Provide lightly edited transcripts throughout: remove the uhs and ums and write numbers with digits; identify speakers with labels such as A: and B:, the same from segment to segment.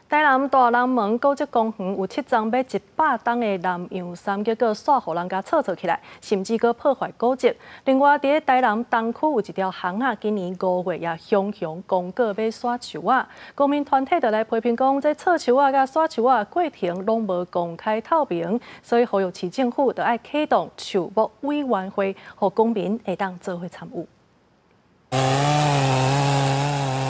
A: 台南大南門古蹟公園有七欉欲100冬的南洋杉，結果煞予人共銼銼起來，甚至閣破壞古蹟。另外，佇咧台南東區有一條巷仔，今年5月也雄雄公告欲徙樹仔，公民團體就來批評講，這銼樹仔佮徙樹仔過程攏無公開透明，所以呼籲市政府著愛啟動樹木委員會，予公民會當做伙參與。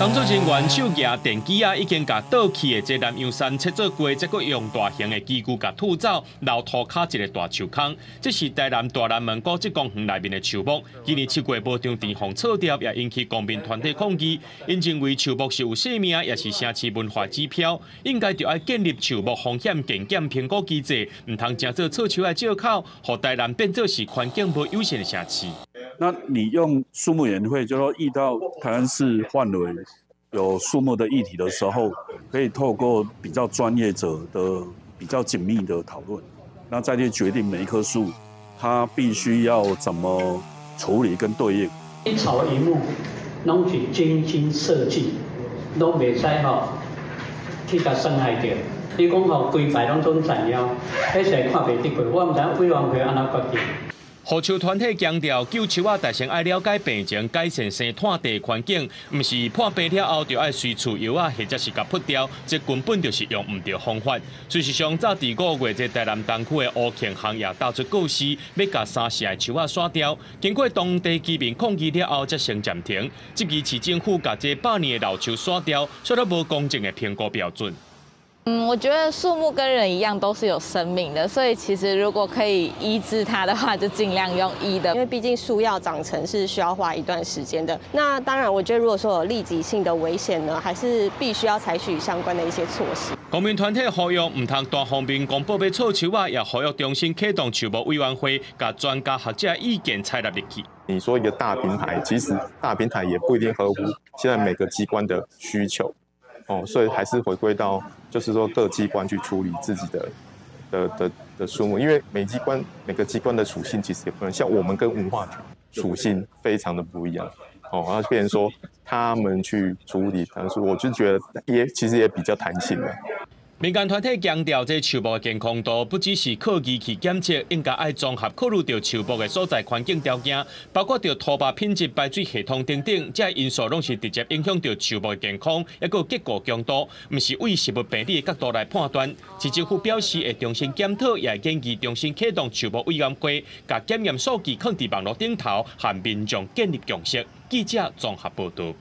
B: 工作人員手舉電鋸仔，已經共倒去的這南洋杉切做過，再閣用大型的機具共吐走，留塗跤一个大樹空。這是台南大南門古蹟公園內面的樹木，今年7月無張田予銼掉，也引起公民團體抗議。𪜶認為樹木是有生命，也是城市文化指標，應該著愛建立樹木風險健檢評估機制，毋通成做銼樹仔藉口，予台南變做是環境無友善的城市。
C: 那你用樹木委員會，就說遇到台南市範圍有樹木的議題的時候，可以透過比較專業者的比較緊密的討論，那再去決定每一棵樹，它必須要怎麼處理跟對應。
D: 一草一木攏是精心設計，攏袂使吼去共傷害著。你講吼規排攏總斬了，彼是看袂得過。我毋知委員會按怎決定。
B: 護樹團體強調，救樹仔，大先愛了解病情，改善生態地環境，毋是破病了後就愛隨厝藥仔，或者是共噗掉，這根本就是用毋著方法。事實上，早佇5月，這台南東區的烏慶巷也打出告示，欲共三四个樹仔徙掉。經過當地居民抗議了後，才先暫停。這期市政府共這百年的老樹徙掉，煞閣無公正的評估標準。
E: 嗯，我覺得樹木跟人一樣都是有生命的，所以其實如果可以醫治它的話，就盡量用醫的。
F: 因為畢竟樹要長成是需要花一段時間的。那當然，我覺得如果說有立即性的危險呢，還是必須要採取相關的一些措施。
B: 公民團體呼籲，毋通單方面公布欲銼樹仔，也呼籲重新啟動樹木委員會，共專家學者意見採納入去。
G: 你說一個大平台，其實大平台也不一定合乎現在每個機關的需求。哦，所以還是回歸到，就是說各機關去處理自己的樹木，因為每機關每個機關的屬性其實也不能像我們跟文化局屬性非常的不一樣。哦，然後變成說他們去處理，但是我就覺得也其實也比較彈性的。
B: 民間團體強調，這樹木的健康度不只是靠儀器檢測，應該愛綜合考慮著樹木的所在環境條件，包括著土壤品質、排水系統等等，這因素攏是直接影響著樹木的健康，抑閣結構強度，毋是對植物病理的角度來判斷。市政府表示會重新檢討，也會建議重新啟動樹木委員會，共檢驗數據囥佇網路頂頭，和民眾建立共識。記者綜合報導。